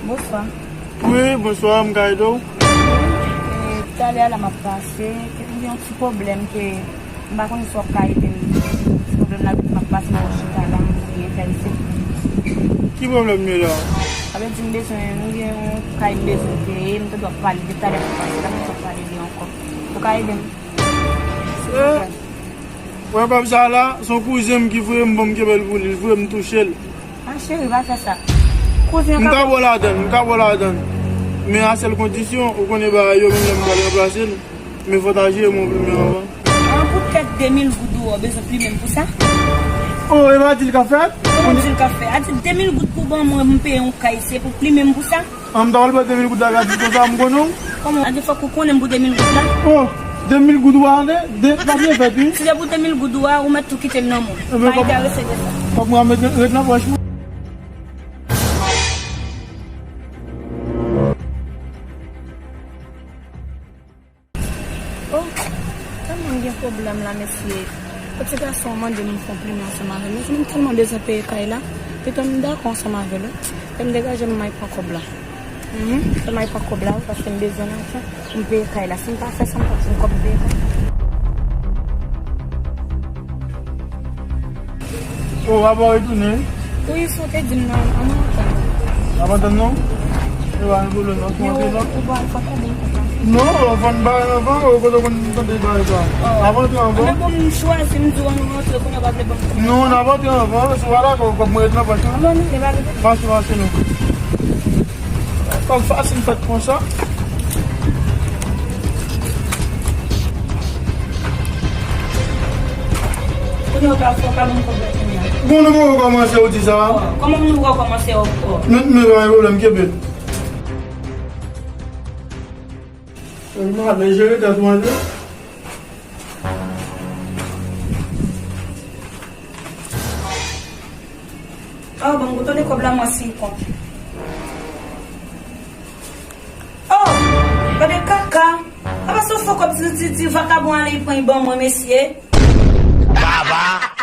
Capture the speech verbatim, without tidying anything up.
Bonswa. Wi, bonswa, m ka ede w? E, talè a la m ap pase, ke m gen yon ti pwoblèm ke m pa konnen si w ap ka ede m. Ti pwoblèm la ke m ap pase, m ap chita la, m byen fè isit. Ki pwoblèm m ye la? Sa vle di m bezwen, m gen yon kay m bezwen peye, m te dwe ap pale de talè m ap pase la, m te dwe ap pale de ankò. Ou ka ede m? Silvouplè. Wè kòb sa la, se yon kouzen m ki voye m, ban m kenbe l pou li, li voye m touche l. Ah, cheri, pa fè sa. Kouzen an ka ba w ladann, m ka ba w ladann. Men a sèl kondisyon, ou konnen bagay yo, menm lè m pral ranplase l, men fò w ta jere m yon plimen anvan. Ah, poutèt de mil goud ou a, w bezwen plimen m pou sa? Oh, e pa di l ka fèt? Kòman di l ka fèt? A di de mil goud pou ban mwen, m peye yon kay, se pou plimen m pou sa? An m ta pral pran de mil goud la gratis konsa, m konnen w. Kòman? A di fòk ou konnen m pou de mil goud la? Oh, de mil goud ou a, de, de, pa byen fèt, wi. Si se pou de mil goud ou a, ou mèt tou kite m nan men w. Ebyen, pa enterese de sa. Fòk mwen mèt ret nan pòch mwen. Oh, tèlman m gen pwoblèm la, mesye. Yon ti gason mande m fè yon plimen ansanm avè l. Mesye, m tèlman bezwen peye kay la. Pito m dakò ansanm avè l, wi. Fè m degaje m, m al pran kòb la. Mhm. Fè m al pran kòb la, wi, paske m bezwen lajan pou m peye kay la. Si m pa fè sa, m p ap jwenn kòb m peye kay. Oh, w ap retounen? Wi, sa w te di m nan, an mwen antann. W ap antann nou? E pa gen pwoblèm, non, fò antre, non? Ou pa, ou pa ka di m konsa. Non, fò n bare anvan, ou kote w konn tande bare sa. Oh. Avan antre anvan. Anben bon, m chwazi, m di w an nou rantre, kounye a w pa vle ban m kòb. Non, n ap antre anvan, si w pa dakò, kòb mwen ret nan pòch lan. Bon, nou, se pa gen pwoblèm. Mache, mache, non. Kòb fasil fèt konsa. Kounye a w ka fè, w ka ban m kòb la kounye a. Bon, nou poko kòmanse, ou di sa. Oh, kòman nou poko kòmanse ankò? Men, men, pa gen pwoblèm, kenbe. Sèlman, men jere tèt ou, manje. Oh, bon, m retounen kòb la, mwen siy kont. Oh, gade kaka. Apa se yon fo kòb ti, ti, ti vakabon ale, li pran, li ban mwen, mesye. Baba.